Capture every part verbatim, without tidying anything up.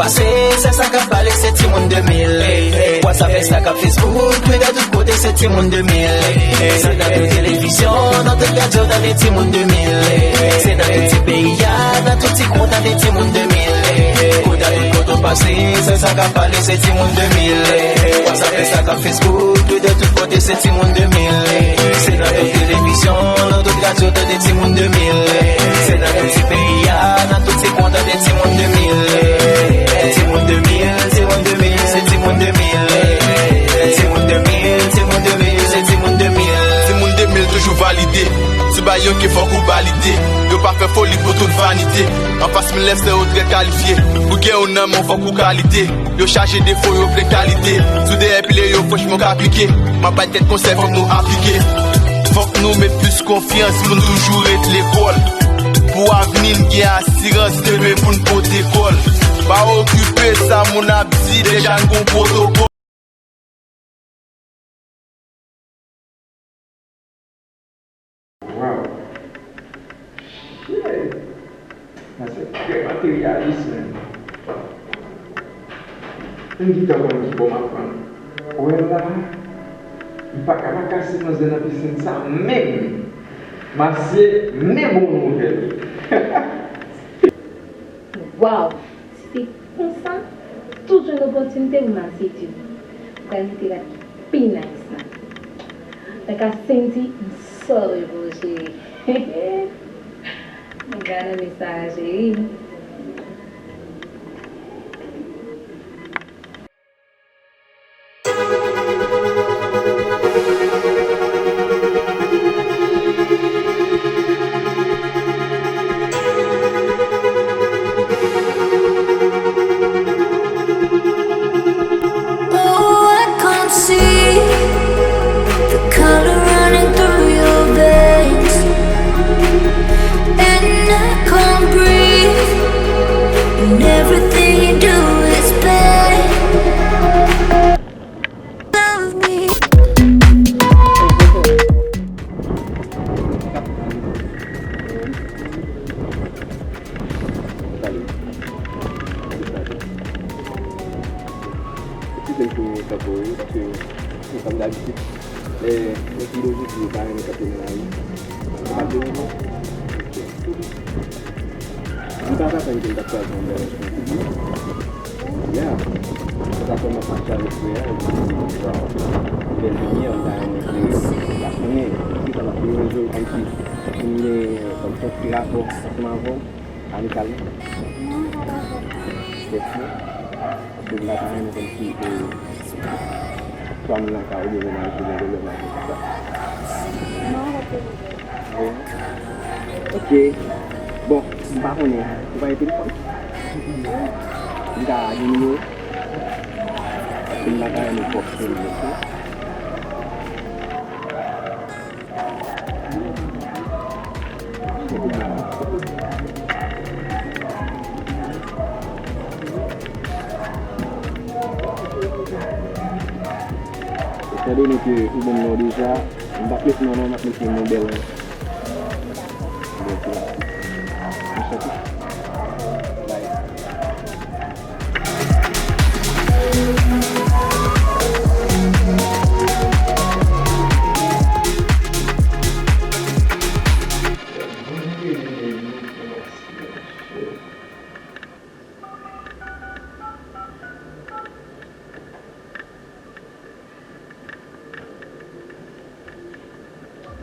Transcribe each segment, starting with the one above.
Pase, se sa k ap pale, se timoun de mil. WhatsApp, Instagram, Facebook, Twitter, tout kote, se timoun de mil. Se nan tout televizyon, nan tout radyo, tande timoun de mil. Se nan tout ti peyi a, nan tout ti kwen, tande timoun de mil. Kote a tout kote w pase, se sa k ap pale, se timoun de mil. WhatsApp, Instagram, Facebook, Twitter, tout kote, se timoun de mil. Se nan tout televizyon, nan tout radyo, tande timoun de mil. Se nan tout ti peyi a, nan tout ti kwen, tande timoun de mil. Timoun de mil, timoun de mil, se timoun de mil. Timoun de mil, timoun de mil, se timoun de mil. Timoun de mil toujou valide. Si w bay yon ke fòk ou valide. Yo pa fè foli pou tout vanite. Anfas milè se yo trè kalifye. Pou gen yon nan men w fòk ou kalite. Yo chaje defo, yo vle kalite. Si w dèyè pile yo, franchman w ka pike. M ap bay kèk konsèy fòk nou aplike. Fòk nou met plis konfyans pou n toujou ret lekòl. Pou avni n gen asirans, demen pou n pote kò l. Pa okipe sa moun ap di, deja n gon pwotokòl. Wow. Shit. Sa se trè materyalis, menm. Yon gita konn ki bò m ap pran. Ou wè la, m pa ka pa kase manzè nan pisin sa menm. Masye, men bon nouvèl. Wow! Si se konsa, tout jwenn opòtinite pou m al sedui w. M pral mete rad ki pi nice la. Like I send you, I'm sorry, mon chéri. Gade mesaj, cheri. Oh, I can't see the color running through your veins, and I can't breathe, and everything you do is pain. Love me. Eskize m pou m kanpe w, wi, paske, kòm dabitid, lè, lè ki lojik yo pa renmen kanpe nan lari. Sa pa t deranjan? Ok. M pa t atann ke m t ap kwaze yon bèl anjou konsa. Yeah. Se sa fè m ap mache avèk frè a, epi, wow, bèl limyè, m ta renmen ke l ap konnen kisa l ap bezwen kòmsi, pou m gen kòmsi yon ti rapò ansanm avè w, amikalman. Paske m pa ta renmen kòmsi, e, swa m nan ka oubyen mennaj ou gen pwoblèm avè sa. Non, pa gen pwoblèm. Ok. Bon, m pa konnen. Ou pa gen telefòn? M ka gen nimewo? Paske m pa ta renmen twòp pwoblèm, ok? Etandone ke ou ban m non w deja, m p ap mete non, non, m ap mete modèl. Modèl tou la. Anchante. Bye.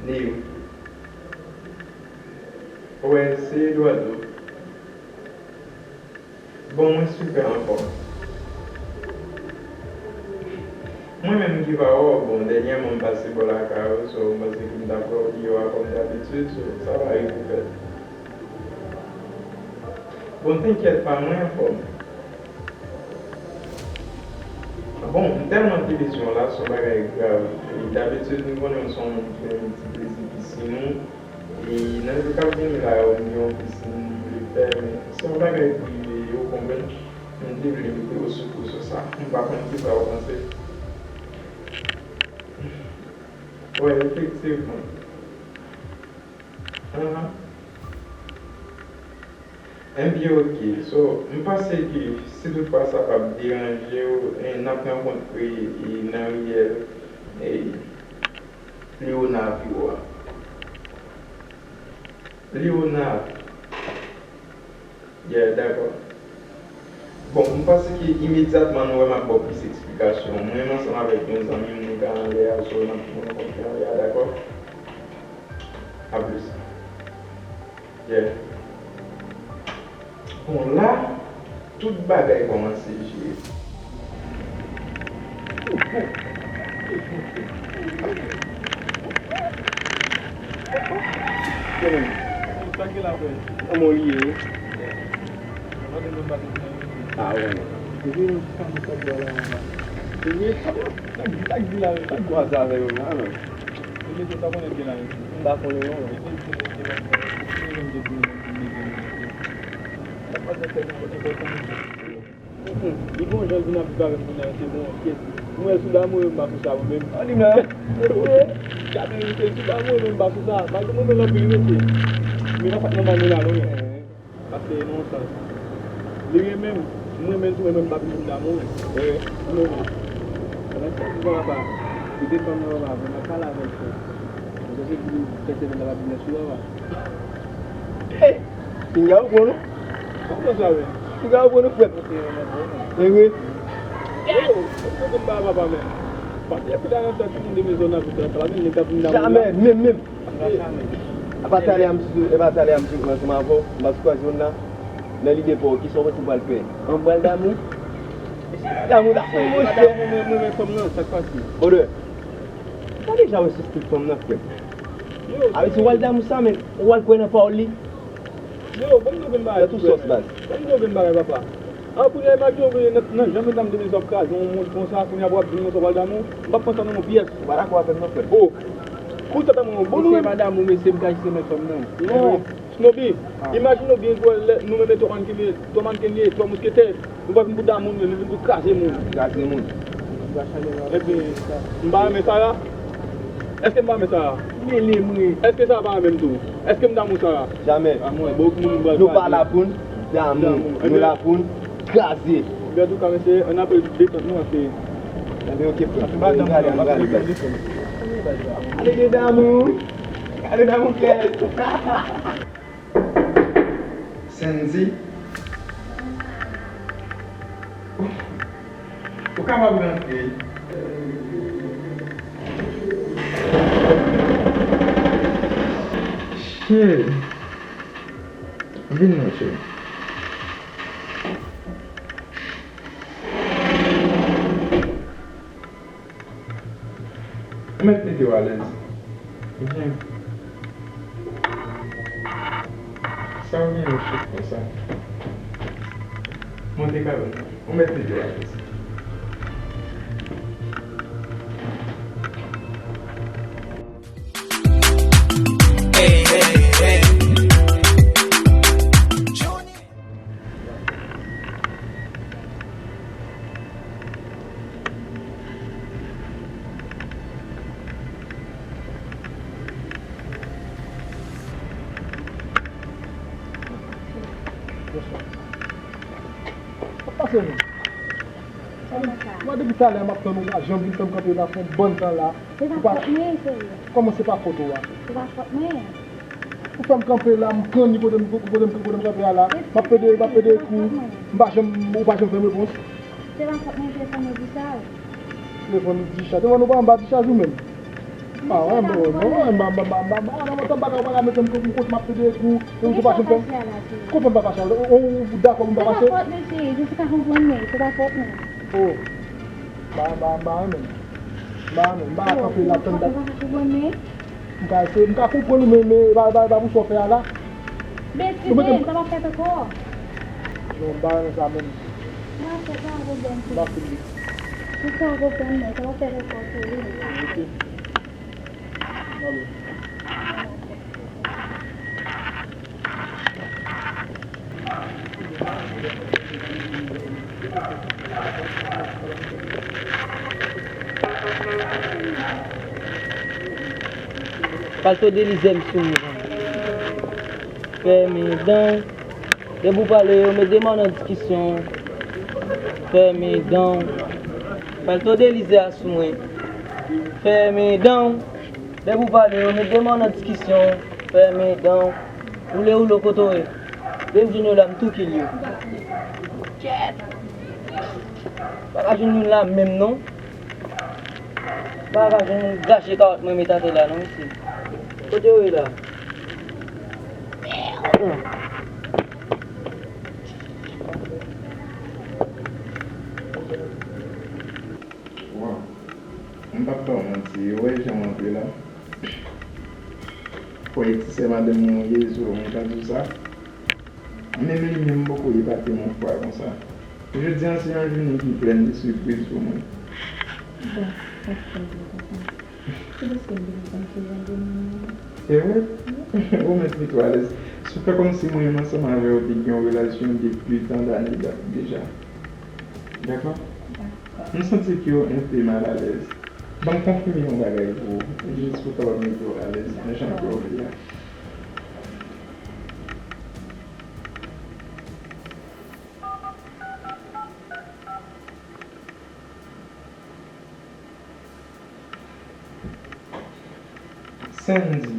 Neyou. Wè, se Eduardo. Bon, mwen super anfòm. Mwen menm ki pa wè w, bon, dènyèman m pase bò lakay ou, so, m panse ke m t ap wè w deyò a kòm dabitid, so, sa pa rive fèt. Bon, t'inquiète pas, mwen anfòm. Bon, m tèlman te bezwen w la, se yon bagay grav. E dabitid, m konnen w se yon moun ki renmen ti plezi pisin ou. E nan jou k ap vini la yo, m gen yon pisin m vle fè, men se yon bagay prive, ou konprann. M te vle mete w sou kou sou sa. M pa konn kisa w panse. Wè, efektivman. Ahan. Ebyen, oke. So, m panse ke si toutfwa sa p ap deranje w, e, n ap rankontre, e, nan riyèl, e, Leonard Pivot a. Leonard. Yeah, dakò. Bon, m panse ke imedyatman nou wè m ap ba w plis eksplikasyon. Mwen menm ansanm avèk yon zanmi m, nou ka anlè a, so n ap rankontre anlè a, dakò? A plis. Yeah. Bon, la, tout bagay kòmanse jere. Sa gen la, frè? Kòman w ye, wi? Ah, wè. Epi, sa gen sa bò la, la. Epi, sa, sa, sa di la, sa kwaze avè yo la, non? Li mete sa konnen gen la, wi. M pa konnen non. Li mete, li mete, li mete, li mete, li mete. Sa pa nan tèt enpòtan. Li gon jan l vin ap viv avè m kounye a, se bon, pyès. Mwen sou damou yo, m pa sou sa mwen menm. An di m la. Gade, se sou damou yo, m pa sou sa. Malgre mwen menm anpil mesye. Men pa sa k nan damou la non, men. Paske nan yon sans, li renmen m, m renmen l tou, men mwen m pa vin pou m damou. Wi. Ou renmen. Nan sans sa papa, li defann nan papa, mwen m ap pale avè l frè. Mwen panse pou li fè semèn nan pa vin nan sou papa. Hey! Pinga ou bon non? Kòman sa, men? Pinga ou bon non, frè? Ehe. Yo, mwen kontan ba papa, men. Paske epi la nan tan ki moun de mezon nan vin nan sa la, men nèg ap vin damou la. Jamè, menm, menm. Apa talè a m sou, epa talè a m sou ansanm avè w, m pa sou kwaze w la. Nan lide pa w, kisa w panse m pral fè? An m pral damou? Damou ta fè m monchè. Mwen renmen fanm nan, sa k pase? Odè. Ou pa deja wè se stil fanm nan, frè m? Yo, a vle di w al damou sa, men ou al kwè nan pawòl li. Yo, ban m di w yon bagay. Nan tout sòs, baz. Ban m di w yon bagay, papa. An, kounye a, imajine w nan, nan jan medam de mezon ap kraze yon moun konsa, kounye a pou w ap di m konsa w al damou. M p ap pran sa nan yon pyès. Ou pa dakò avè m non, frè m. Oh. Pou sa damou, bon nou menm. Mesye, madam ou, mesye, m ka jis renmen fanm nan. Non. Snoby, imajine w byen jwe lè nou menm e twa mannken, twa mannken li ye, twa mousketè. Nou pa vin pou damou, nou vin pou kraze moun. Kraze moun. Epi, m pa renmen Sara. Èske m pa renmen Sara? Mele mwen. Èske Sara pa renmen m tou? Èske m damou Sara? Jamè. Nou pa la pou n damou. Nou la pou n kraze. Antouka, mesye, ann apre detant nou, paske. Ebyen, oke, frè. Ann prale, ann prale, baz. Ale gen damou. Ale damou klè. Sandy, ou kapab rantre. Cheri, vin non, cheri. Ou mèt mete w alèz. Byen. Sa w gen yon chif konsa? Monte kawòt la. Ou mèt mete w alèz. Bonswa. Sa pase menm? Mwen depi talè m ap tann ou pa janm vin fè m kanpe la fè yon bann tan la. Se pa fòt mwen, cheri. Kòman se pa fòt ou a? Se pa fòt mwen. Ou fè m kanpe la, m kanni kote m, kote m, kote m kanpe a la. M ap pede, m ap pede kou. M pa janm, ou pa janm fè m repons. Se pa fòt mwen, telefòn yo dichaj. Telefòn ou dichaj. Telefòn ou pa anba dichaj ou menm? Ah, wè, bon, non, wè, m pa, m pa, m pa, m pa, m pa, m pa, m pa, m pa, m pa ka mete m kote m ap pede kou. E ou pa janm fè m. Konprann pa fache a. Ou, ou, ou dakò pou m pa fache? Se pa fòt mwen, cheri. Jessica konprann mwen. Se pa fòt mwen. Oh. M pa, m pa, m pa renmen. M pa renmen. M pa ka kanpe la tann dat. Ou pa ka konprann mwen? M ka eseye, m ka konprann ou, men, men, e pa, e pa, e pa pou sa w fè a la. Betize, sa pa fèt ankò. Non, m pa renmen sa menm. Sa pa fèt, pa gen pwoblèm, cheri. M pa fini. Ou pa konprann mwen, sa pa fèt ankò, cheri. Ok. Alo. Palto de lizèm sou mwen. Fèmen dan. Depi w pale, yo met de men w nan diskisyon. Fèmen dan w. Palto Delize a sou mwen. Fèmen dan w. Depi w pale, yo met de men w nan diskisyon. Fèmen dan w. Woule woule w kote w ye. Depi m jwenn yo la, m tou kill yo. Pa ka jwenn youn la menm non. Pa ka jwenn youn gache kawòt mwen met atè la non mesye. Kote yo ye la? Waw. M p ap ba w manti, ou wè jan w antre la. Fò e ti sè madanm ou ye, so mwen ka di w sa. Menm li menm poko epate m yon fwa konsa. Jodi a se yon jounen ki plen de sipriz pou mwen. Bon, pa t fè vre konsa. Se paske m vin konn se jan de moun. E vre? Ou mèt pito alèz. Si w fè kòmsi mwen menm ansanm avè w te gen yon relasyon depi tan dane dat deja. Dakò? Dakò. M santi ke w enpe malalèz. Ban m konfime yon bagay pou ou, jis pou w kapab mete w alèz nan jan ke w vle a. Sandy.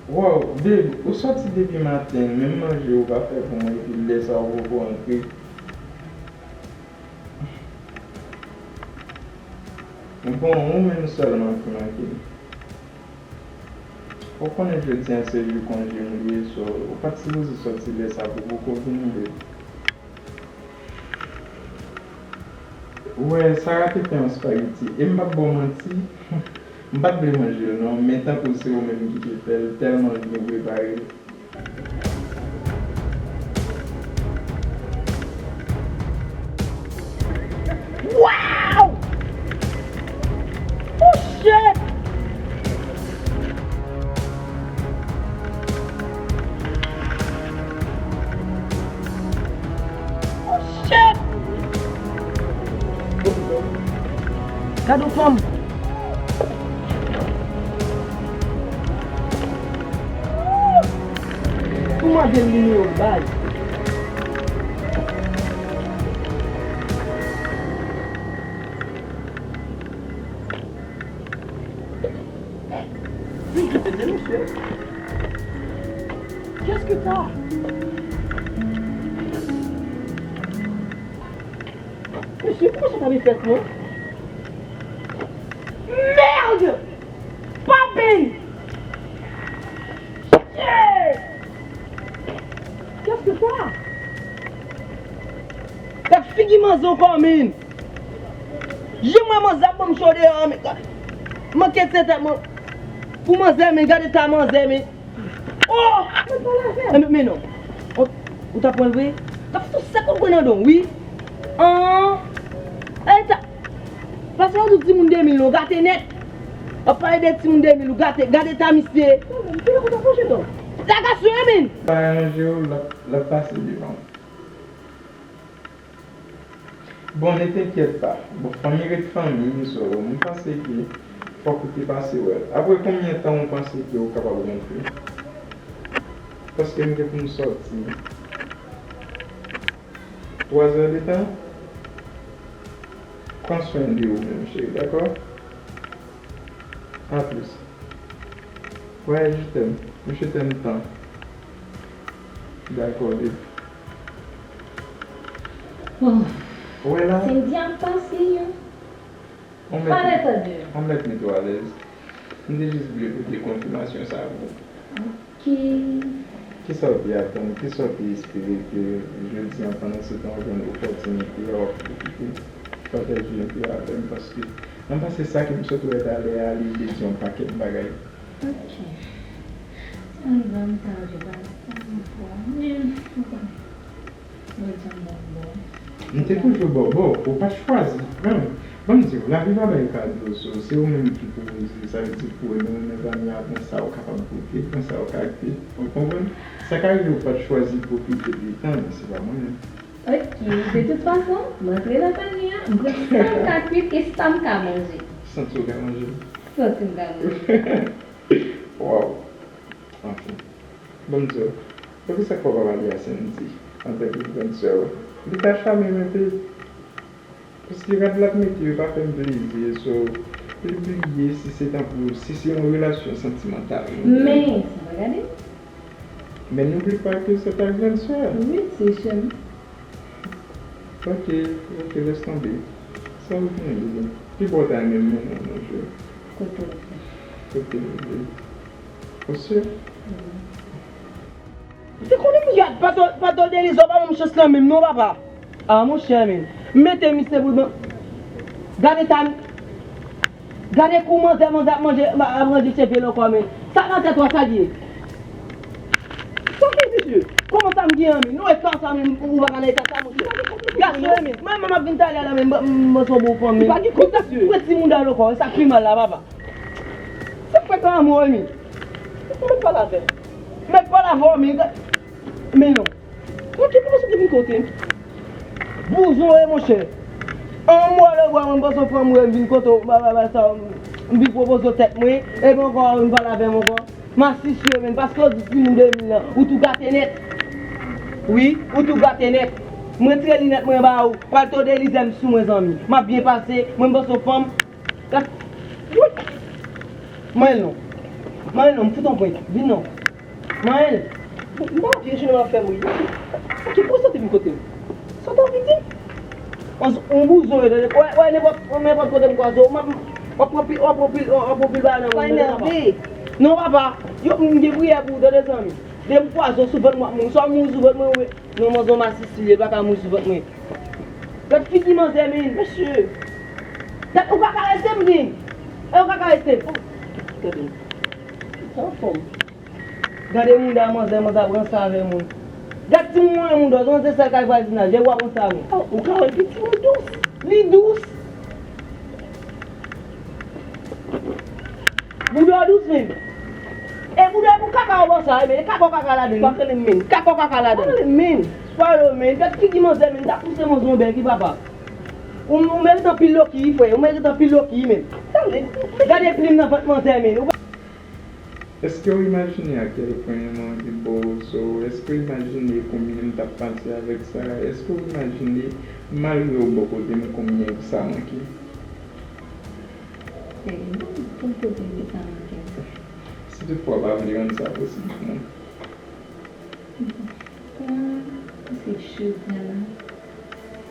Wow, babe, ou sòti depi maten, menm manje ou pa fè pou mwen, epi lè sa ou poko antre. Bon, ou menm sèlman ki manke m. Ou konnen jodi a se jou konje m li ye, so ou pa t sipoze sòti lè sa pou poko vini, babe. Ou wè, Sarah te fè yon spaghetti, e m p ap ba w manti, m pa t vle manje l non, men tankou se ou menm ki te fè l, tèlman l byen prepare l. Wow! Oh shit! Oh shit! Gade yon fanm! Pou mande l nimewo l bay. Vin kite de mesye. Qu'est-ce que t'as? Mesye, poukisa sa vin fèt mwen? Merde! Papin! Shit! Qu'est-ce que t'as? Gad figi manzè ankò, min! Jan m wè manzè ap ban m cho deyò a, men, manke tèt mwen. Pou manzè, men, gade eta manzè, men. Oh! Mwen pale avè l. Men, men non. Ou, ou ta pran l vre? Gad tout sa konn pran nan don, wi. An. Eta. Paske ou di timoun de mil, non, gate nèt. W ap pale de timoun de mil, ou gate, gade eta misye. Ki lè ou ta pran jeton? Lagasyon, men. Pa ranje w, l ap, l ap pase devan w. Bon, ne t'inquiète pas. Bon, fanmi ret fanmi, so, m panse ke fòk ou te pase wè l. Apre konbyen tan ou panse ke ou kapab rantre? Paske m gen pou m sòti twa zè de tan. Pran swen de ou menm, cheri, dakò? A plus. Ouais, je t'aime. Je t'aime tant. Dakò, babe. Oh. Ou wè la? Sandy ap pase, hein. On mèt, on mèt mete w alèz. M te jis vle pote konfimasyon sa pou ou. Ok. Kisa w te atann, kisa w te espere ke jodi a, pandan se tan w jwenn opòtinite a, w ap pwofite pataje yon pe avè m, paske nan pase sa ke m sot wè talè a, li vle di yon pakèt bagay. Ok. Sa rive an m ta vle pale sa yon fwa, men ou konnen. Mwen janm bon bon. M te toujou bò, bò, ou pa t chwazi. Ban m, ban m di w, lavi pa bay kado, so, se ou menm ki pwopoze, sa vle di pou ou menm, men zanmi a pran sa ou kapab pote, pran sa ou ka kite, ou konprann? Sa ka rive ou pa t chwazi pwofite de tan, men se pa mwen menm. Ok, de tout fason, m antre nan panye a, m pran sa m ka kwit e sa m ka manje. Santi w ka manje? Santi m ka manje. Waw. Anfen. Bon, m di w, poukisa k fò w pa pale a Sandy antanke gran sè w? Li ka chame m enpe. Paske rad l ap mete yo pa fè m plezi, so, li bliye si se tankou, si se yon relasyon santimantal. Men, sa pa gade. Men n'oublie pas que c'est ta grande sœur. Wi, se sè m. Ok, ok, laisse tomber. Sa ou gen, bebe? Ki bò w ta renmen m mennen w, monchè? Kote w vle. Kote w vle. Ou sè? Wi. M te konnen m gad, Patò, Patò Deniz, w pa ban m chans lan menm non, papa. Ah, monchè, men. M mete misye pou ban. Gade ta. Gade kou manzè, manzè ap manje, ap ranje cheve l ankò, men. Sa nan tèt ou a, sa l ye? Sa w fè, mesye? Kòman sa m gen an, men? Nou e fè sa, men, ou pa ka nan eta sa, monchè. Gason, men. Mwen, mwen, m ap vin talè la, men, m, m, m, m, son bon fanm, men. Ou pa gen kont, mesye. Pran ti mouda l ankò, sa k pi mal la, papa. Se m fè granmou, men. Ou mèt pale avè m. Mèt pale avè w, men. Men non. Tranquille, poukisa w te vin kote m? Bouzon e, monchè. An mwa le bwa, mwen panse w pran mwen vin kote w, ba, ba, ba, sa, m vin pwopoze w tèt mwen, epi ankò, w vin pale avè m ankò. Masisi yo menm, paske w di timoun de mil lan, ou tou gate nèt. Wi, ou tou gate nèt. Mwen tire linèt mwen ba ou, palto de lizè m sou mwen, zanmi. M ap byen pase, mwen m panse w fanm. Gad. Wi. Manyen l non. Manyen l non, m fout on prank. Vin non. Manyen l. M pa vye jounen w ap fè m ri. Ok, poukisa w te vin kote m? Sa w te anvi di m? On, on bouzon yo, tande. Wè, wè, nenpòt, nenpòt kote m kwaze w, m ap, w ap pran pil, w ap pran pil, w ap pran pil bagay nan men m, tande, papa. Pa enève. Non, papa. Yo, m gen priyè pou ou, tande, zanmi. Depi m kwaze w sou vant mwen, m ap mouri. Swa w mouri sou vant mwen, ou Non, manzè w masisi, li pa ka mouri sou vant mwen. Gad figi manzè, men. Mesye. Gad, ou ka karese m, men. E ou ka karese m. Gade m. Sa anfòm. Gade mouda manzè, manzè ap ranse avè moun. Gad timoun mwen mouda, manzè sa kay vwazinaj, e w ap ranse avè m. Oh, ou ka wè l pi timoun dous. Li dous. Bouda w dous menm. E bouda pou kaka w bò sa, men e kaka w kaka ladan l. Pa rele m men. Kaka w kaka ladan l. Pa rele m men. Pa rele m men. Gad figi manzè men, ta pouse manzè yon bèk wi papa. Ou, ou merite anpil loki wi frè, ou merite anpil loki wi menm. Gade plim nan vant manzè men. Èske w imajine à quel point m anvi bozo? Èske w imajine konbyen m t ap pati avèk sa? Èske w imajine malgre w bò kote m konbyen sa manke? Cheri, m konn kote m te ka manke. Si toutfwa w pa vle rann sa posib pou mwen. Bon, kòman se jodi a la?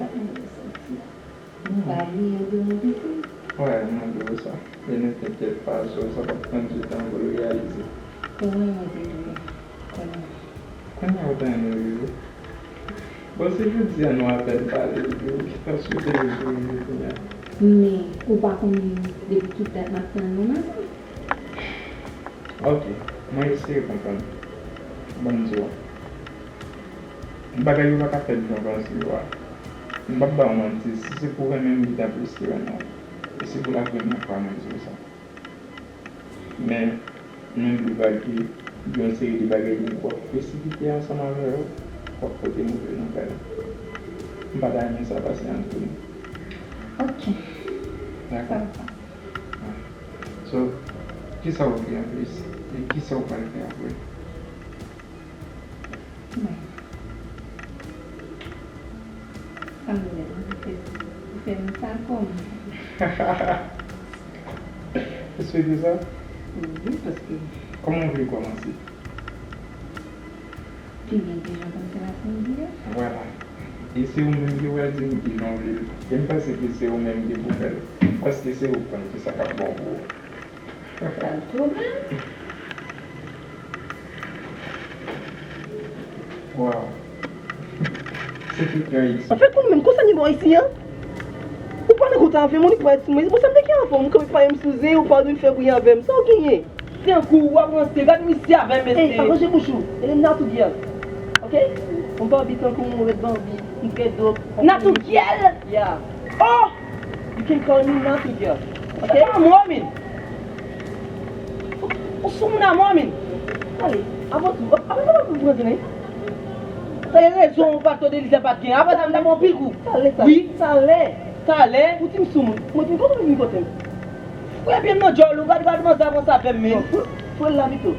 Sa mwen te santi. M pa bliye w pou mwen piti. Wè, mwen di w sa. E ne t'inquiète pas, so, sa p ap pran du tan pou l reyalize. Kòman mwen te dwe konnen? Kounye a ou ta renmen rive? Bon, se jodi a nou apèn pale, epi ou gentan swete nou pou rive kounye a. Men, ou pa konnen depi ki dat m ap tann ou nan sa? Ok, mwen eseye konprann. Ban m di w. Bagay yo pa ka fèt jan w panse yo a. M p ap ba w manti, si se pou renmen m, li ta plis ke renmen w. E se pou lapremyè fwa mwen di w sa. Men, n'oublie pas que gen yon seri de bagay ke w ap presipite ansanm avè yo, w ap pote move nouvèl. M pa ta renmen sa pase ant nou. Ok. Dakò. Sa va. Wi. So, kisa w vle anplis? E kisa w pral fè apre? Bon. Sa m gen pou fè, pou fè m sa kòman? Ou swete sa? Wi, paske. Kòman w vle kòmanse? Pi byen ke jan w konn fè l ap konn di a. Vwala. E se ou menm ki pral di m ki jan w vle l. E m panse ke se ou menm ki pou fè l. Paske se ou k konn kisa k ap bon pou ou. Pa gen pwoblèm. Waw. Se tout yon ekspo. Anfèt, ou menm, konsa ni bò isi an? Ou pa nan kontan avè m, ou ni pwè ti mwen. Bon, sa m te gen anfòm, ou kanpe pale m sou zen, ou pa vin fè bri avè m. Sa w genyen? Tankou w ap ranse, gad misye avè m, mesye. Ey, aranje bouch ou. Rele m Natou Gyèl. Ok? Ou Barbie tankou mwen, ou ret Barbie. M trè dòk. Natou Gyèl? Yeah. Oh! You can call me Natou Gyèl. Ok? Sa pa mò, men. Ou sou moun a mò, men. Ale, avan tou, avan tou, avan tou, pran zen, hein. Sa e rezon ou pa t tande li, sa pa t gen. Apre sa, m t ap pran pil kou. Talè, talè. Wi. Talè. Talè. Ou di m sou moun. Mwen di m, kote m vin kote m? Frè pye m nan djòl ou, gad, gad manzè avanse avè m, men. Bon, fre, fre l la pito.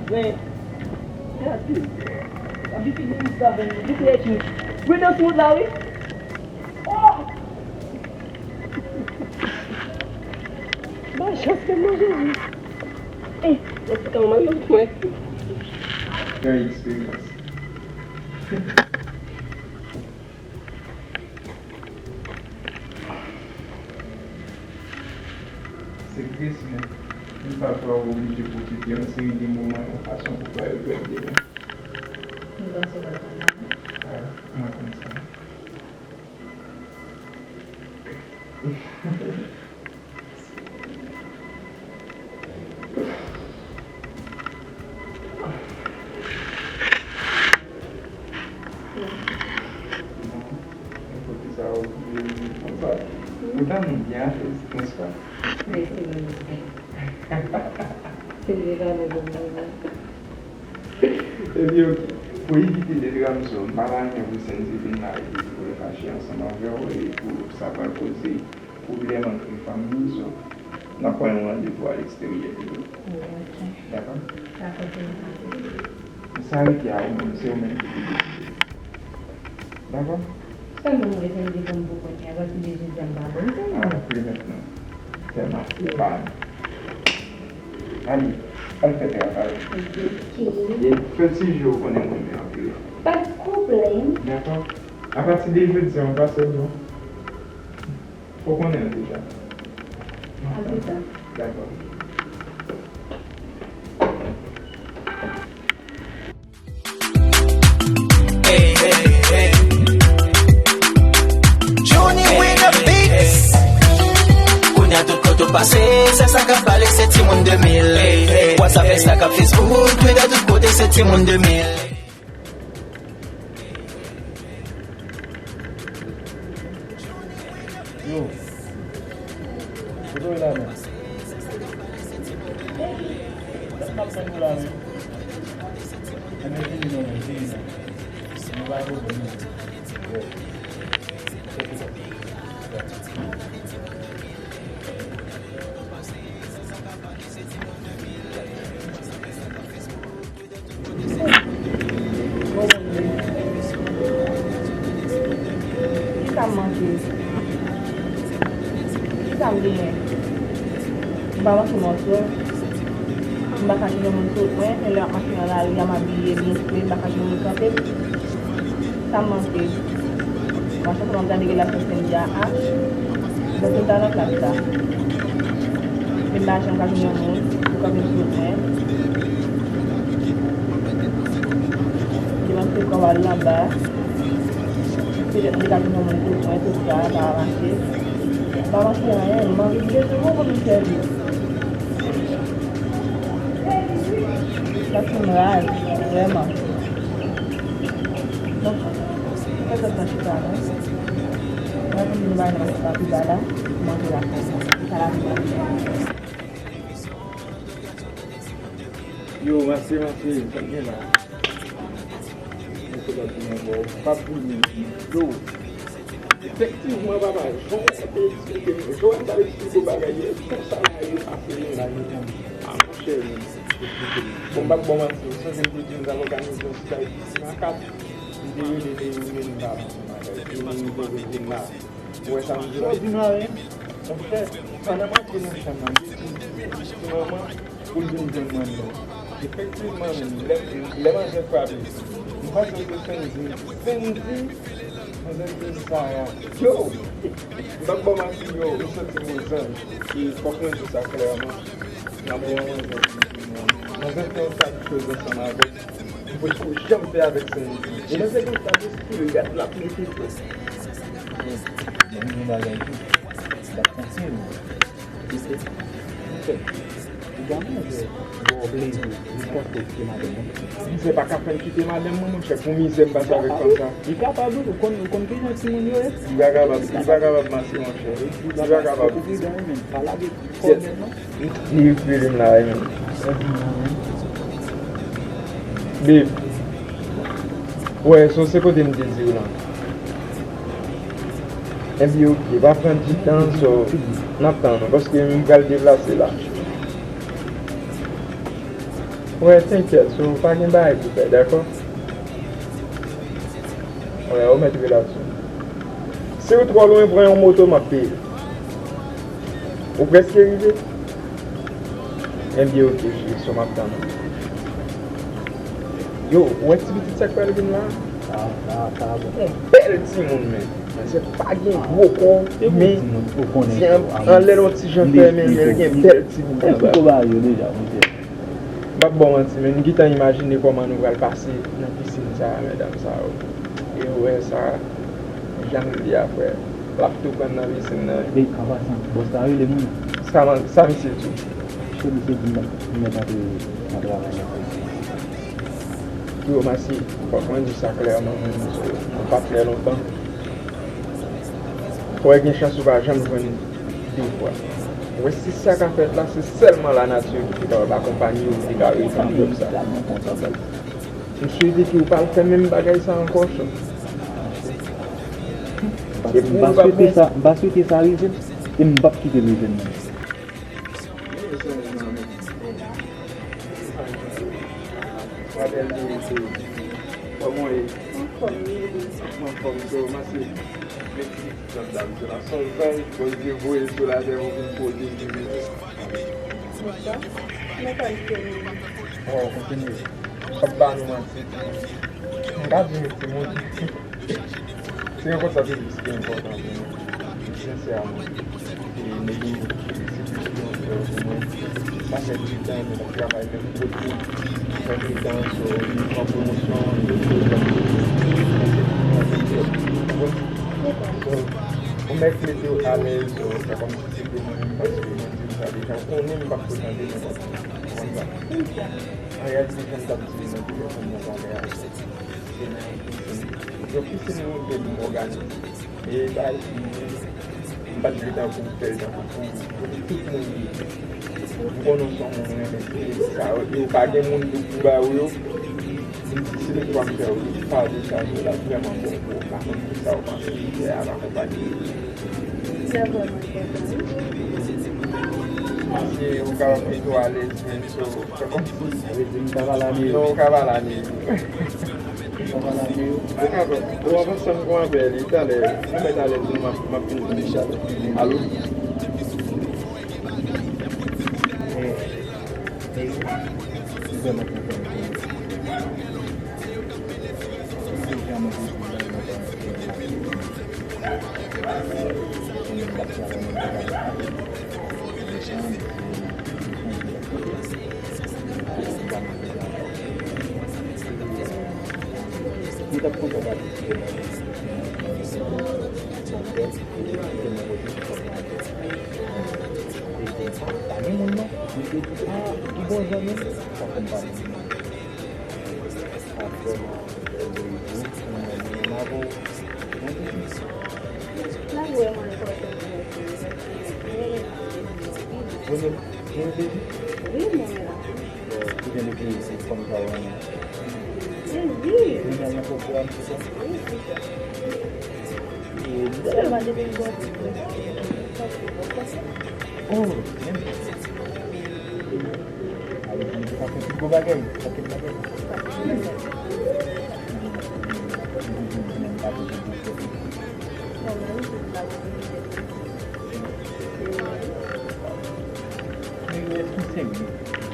Men, gade. Abitid de viv sa avè m. Li fè etid. Prudence mont la, wi. Oh! Ba chans ke mwen Jezi. Eh, mwen se kòman mwen mwen. Bèl eksperyans. Se tris, men m pa twa oblije pwofite yon seri de moman yon fason pou pa regrèt demen. M panse w pral konn sa. Ah, mwen konn sa. Bon, nenpòt sa ou vle di konsa. Poutan nou byen aze, nèspa? Mèsi, mèsi. Se deja nou bon. Ebyen, oke. Pou evite de dram sa, m pa ta renmen pou Sendy vin la epi pou l fache ansanm avè w e pou sa pral koze pwoblèm ant fanmi. So, n ap pran yon randevou a leksteryè pito. Wi, oke. Dakò? Dakò, se bon. Sa rete a ou menm, se ou menm ki pou deside. Dakò? Sèlman mwen, Sendy, pou m pou konnen, apati de jodi a, m pa bon, Sendy. Ah, ok, mentnan. Fè m ap epa nou. Ale, al fè travay ou. Ok. E fè ti je w konnen mwen renmen anpil. Pa de pwoblèm. Dakò? Apati de jodi a, m pa sèlman. Ou konnen l deja. A pita. Dakò. Hey, hey, hey. Johnny with the beats. Kounye a tout kote w pase, se sa k ap pale, se timoun de mil. Hey, hey, WhatsApp, Instagram, Facebook, Twitter, tout kote, se timoun de mil. Yo. Kote w ye la menm? Sa m ap tann ou la menm? Ebyen vini non, vini non. Nou pa pwoblèm non. Yo. Check it out. Kisa m manke? Kisa m genyen? M pa manke mòso. M pa ka jwenn moun kote mwen. Se lè m ap mache nan lari a, m abiye byen fre, m pa ka jwenn moun kanpe m. Sa m manke? Mwen chak fwa m gade relasyon Sendy a, ah, donk se ta nan plas la. Men m pa janm ka jwenn yon moun pou kanpe m sou wout mwen. Li manke kò al anba. Petèt m te ka jwenn yon moun pou mwen, tout sa, pa mache. Pa manke anyen, m anvi vle se bon pou m sèvi. Sa fè m raz, vrèman. Donk, fè zòt nan chita non. Mwen vin nou bay nan chita pi ba la, manje la. Sa la pi ba. Yo, mache, mache, sa k gen la? Mwen se pa di ankò, pa pou li. Yo, efektivman, papa, jan w te eksplike m, jan w t al eksplike w bagay yo, konsa la yo ap mennen bagay yo. A, monchè, men. Bon, m p ap ba w manti, ou sonje m te di nou t al òganize yon ti bagay piti makak, li te rele Leoline, m pa manti, Leoline te rele m la. Ou wè sa m di la? Sa w di m la, wi. Monchè, pandan m antre nan chanm nan, m te di, ti manman, pou l vin jwenn mwen non. Efektivman, menm, lè, lè manzè frape, m panse se Sendy. Sendy, manzè di Sarah. Yo! M p ap ba w manti, yo, m santi m ozanj. E fòk mwen di sa klèman. Nan moman manzè di, manzè fè yon sa de choz ansanm avè m. Mwen poko janm fè avèk Sendy. Ou menm se konsa, se stil gad l ap mete tou. Bon, bon, yon bagay tou. L ap konfye nou. Ou fè. Ou pa manzè ba w plezi, li fòse w kite madanm ou. Mizè pa ka fè m kite madanm mwen, monchè, pou mizè m pase avèk fanm sa. Li kapab, wi, ou konn, ou konn kijan timoun yo ye? Li pa kapab, li pa kapab mache, monchè. Li pa kapab. Ou pridan, wi, men pa lage kò w nèt non. Li rele m la, wi, men. Babe. Wè, so se kote m te di w lan. Enben, oke, pa pran ti tan, so, n ap tann ou, paske m pral deplase la. Frè, t'inquiète, so, pa gen bagay pou fè, dakò? Wè, ou mèt rilaks ou. Si ou twò lwen, pran yon moto, m ap peye. Ou prèske rive? Enben, oke, cheri, so, m ap tann ou. Yo, ou wè ti pitit sa k pral vin la? Sa, sa, sa bon. Yon bèl timoun, men. Manzè pa gen gwo kò, men ti an, anlè l yon ti jan fèmen, men l gen bèl ti bout anba. Ou ba yo deja, monchè. M p ap ba w manti, men m gentan imajine kòman nou pral pase nan pisin sa a, medam sa yo. E ou wè sa, jan l ye a, frè. L ap tou pran nan pisin nan. Ey, an pasan, bòs la rele mwen. Sa, sa misye di w? Misye di, misye di m mèt, m mèt antre nan travay la. Yo, Massi, fòk mwen di sa klèman, men nou pa t lè lontan. Fò w gen chans ou pa janm jwenn de fwa. Ou wè, si sa ka fèt la, se sèlman lanati ki te kapab akonpanye w, ki te ka reponn pèp sa. M swete ke w pa al fè menm bagay sa ankò, Sean. M pa swete sa, m pa swete sa rive m, e m p ap kite l rive m non. Kòman w ye? Anfòm, wi. Anfòm, so, Massi. Mèsi. Zòt dam, se la sòl bay, Bondye voye sou latè pou vin pwoteje nou. Bonswa. Mwen pa l fè nou. Bon, kontinye. P ap ba nou manti. M ka di nou timoun. Se yon konsa ki plis ki enpòtan pou nou. Sensèman. E nou gen yon ti kesyon pou mwen. Sa fè ditan nou ap travay menm kote. Sa fè ditan, so, nou pran pwomosyon, nou pran pwomosyon. Ou mèt mete w alèz, ou fè kòmsi se pou mwen menm, paske mwen di w sa deja, ou konnen m p ap frekante nenpòt moun. Ou konn sa. An reyalite, jan m t ap di w nan telefòn nan talè a, se nan yon pisin. Yon pisin nou te m òganize. E bagay ki, m pa t vle tankou m fè l tankou pou, pou tout moun li ye. M konnen w se yon moun renmen, se sa, yo pa gen moun pou, pou ba ou yo. M di, si tout fwa m fè w, pa dechaje w, l ap vrèman bon pou ou. M pa konn kisa w panse, se a pa konpanye. Sa vrèman enpòtan, wi. Paske ou kapab mete w alèz, men so, fè kòmsi. Sa vle di m ka pa la, men. Non, ou ka pa la, men. Ou pa la, men. Ou ap ansanm, kòman fè li talè? Nou mèt alèz, nou, m ap, m ap vin pou nou talè. Alo? Eh, eh, ou vrèman konprann. N ap wè mwen enpòtan pou mwen. Mwen renmen depi. Wi, mwen renmen. Bon, ki jan de peyi se fanm sa w renmen? Wi. Ou renmen al nan pwogram, se sa? Wi, se sa. Sèlman depi m grandi, mwen pa t vle pran konsèy. Oh, men. Sa fè pi gwo bagay, pakèt bagay. Men yo, èske w serye?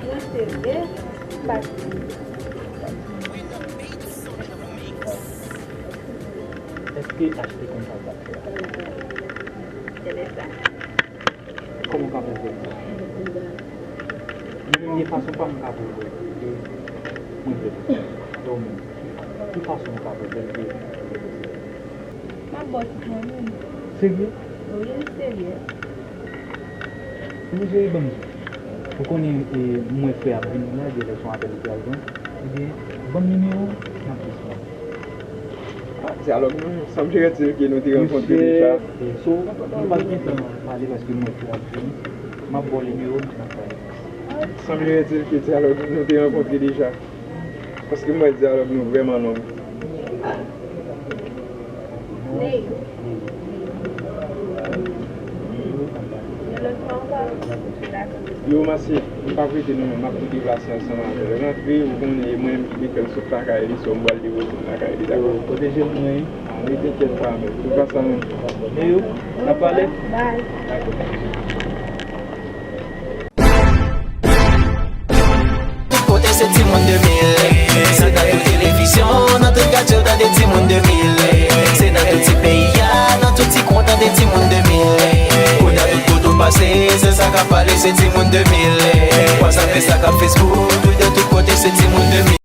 Mwen serye, m pa t. Èske achte konn sa w t ap fè a? Tèlè sa. Kòman w ka pwouve l? Mwen menm gen fason pa m ka pwouve l ke mwen vle l. E ou menm? Ki fason w ka pwouve l ke ou vle l? M ap ba w tout mwen menm. Serye? Wi, m serye. Ou serye, ban m di. Ou konnen, e, m wè frè ap vini la, gen lè se yon apèl li pral pran. Ebyen, ban m nimewo w, n ap jis pale. Ah, dyalòg nou, sanble rete ke nou te rankontre deja. Mesye, e, so, nou pa t gen tan pale paske m wè frè ap vini. M ap ba w nimewo m, n ap pale. Sanble rete ke dyalòg nou te rankontre deja. Paske m wè dyalòg nou vrèman long. Ney. Yon lòt Yo, Masye, m p ap rete non, men m ap tou deplase ansanm avè l. Rantre, ou konnen, e mwen menm ki mete l sot lakay li, so m pral depoze l lakay li, dakò? Yo, pwoteje l pou mwen, wi. Ah, wi, tenkèt pa, men. Tout fason, men. E yo, n ap pale? Bye. Dakò. Tout kote se timoun de mil. Se nan tout televizyon, nan tout radyo, tande timoun de mil. Se nan tout ti peyi a, nan tout ti kwen, tande timoun de mil. Kounye a tout kote w pase, se sa k ap pale, se timoun de mil. WhatsApp, Instagram, Facebook, Twitter, tout kote se timoun de mil.